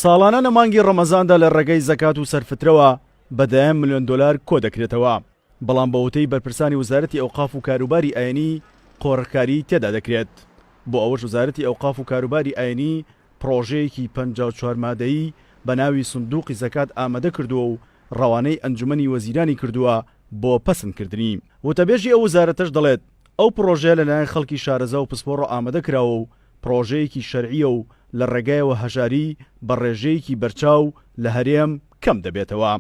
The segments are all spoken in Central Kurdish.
ساڵانە لە مانگی ڕەمەزاندا لە ڕێگەی زەکات و سەرفترەوە بە دەیان ملیۆن دۆلار کۆدەکرێتەوە، بەڵام بە وتەی بەرپرسانی وەزارەتی ئەوقاف و کاروباری ئاینی قۆرخکاری تێدا دەکرێت، بۆ ئەوەش وەزارەتی ئەوقاف و کاروباری ئاینی پڕۆژەیەکی 54 مادەیی بە ناوی سندوقی زەکات ئامادە کردووە و ڕەوانەی ئەنجومەنی وەزیرانی کردووە بۆ پەسندکردنی. وتەبێژی ئەو وەزارەتەش دەڵێت، ئەو پڕۆژەیە لەلایەن خەڵکی شارەزا و پسپۆڕە ئامادە کراوە و پڕۆژەیەکی شەرعییە و لە ڕێگایەوە هەژاری بە ڕێژەیەکی بەرچاو لە هەرێم کەم دەبێتەوە.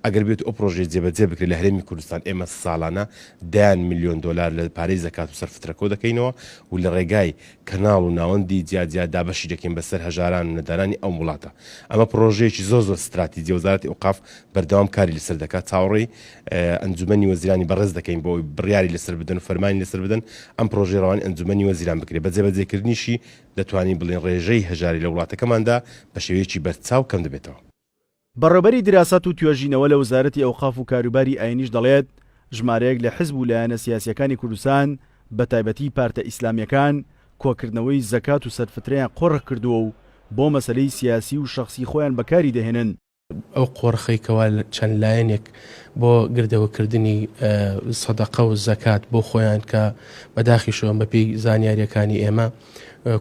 ئەگەر بێت ئەو پڕۆژەیە جێبەجێ بکرێت لە هەرێمی کوردستان ئێمە ساڵانە دەیان ملیۆن دۆلار لە پارەی زەکات و سەرفترە کۆدەکەینەوە و لە ڕێگای کەناڵ و ناوەندی جیا جیا دابەشی دەکەین بەسەر هەژاران و نەدارانی ئەم وڵاتە. ئەمە پڕۆژەیەکی زۆر زۆر ستراتیجیە، وەزارەتی ئەوقاف بەردەوام کاری لەسەر دەکات، چاوەڕێی ئەنجومەنی وەزیرانی بەڕێز دەکەین بۆ ئەوەی بڕیاری لەسەر بدەن و فەرمانی لەسەر بدەن ئەم پڕۆژەی ڕەوانی ئەنجومەنی وەزیران بکرێت. بە جێبەجێکردنیشی دەتوانین بڵێین ڕێژەی هەژاری لە وڵاتەکەماندا بە شێوەیەکی بەرچاو کەم دەبێتەوە. بەڕێوبەری دیراسات و توێژینەوە لە وەزارەتی ئەوقاف و کاروباری ئاینیش دەڵێت، ژمارەیەک لە حزب و لایەنە سیاسییەکانی کوردستان بەتایبەتی پارتە ئیسلامییەکان کۆکردنەوەی زەکات و سەرفترەیان قۆرخ کردووە و بۆ مەسەلەی سیاسی و شەخسی خۆیان بەکاری دەهێنن. ئەو قۆرخەی کەوا چەند لایەنێک بۆ گردەوەکردنی سەدەقە و زەکات بۆ خۆیان کە بەداخیشەوە بەپێی زانیاریەکانی ئێمە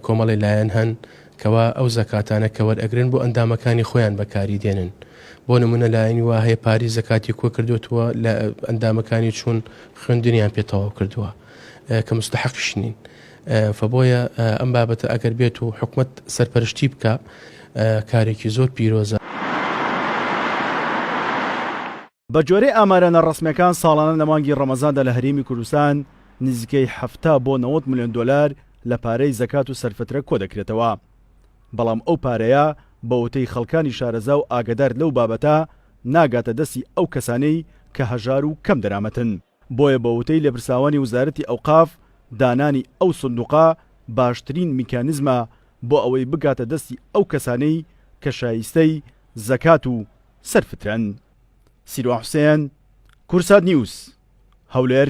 کۆمەڵی لایەن هەن کەوا ئەو زەکاتانە کە وەرئەگرن بۆ ئەندامەکانی خۆیان بەکاری دێنن بۆ نمونە لایەنی وا هەیە پاری زەکاتی کۆ کردوێتەوە لە ئەندامەکانی چوون خوێندنیان پێ تەواو کردووە کە مستحقیش نین فبۆیە ئەم بابەتە ئەگەر بێت و حکومت سەرپەرشتی بکە کارێکی زۆر پیرۆزە. بە گوێرەی ئامارە ناڕەسمییەکان ساڵانە لە مانگی ڕەمەزاندا لە هەرێمی کوردستان نزیکەی 70 بۆ 90 ملیۆن دۆلار لە پارەی زەکات و سەرفترە کۆدەکرێتەوە، بەڵام ئەو پارەیە بە وتەی خەڵکانی شارەزا و ئاگەدار لەو بابەتە ناگاتە دەستی ئەو کەسانەی کە هەژار و کەم دەرامەتن. بۆیە بە وتەی لێپرساوانی وزارەتی ئەوقاف دانانی ئەو سندوقە باشترین میکانزمە بۆ ئەوەی بگاتە دەستی ئەو کەسانەی کە شایستەی زەکات و سەرفترەن. سیروان حوسێن، کوردسات نیوز، هەولێر.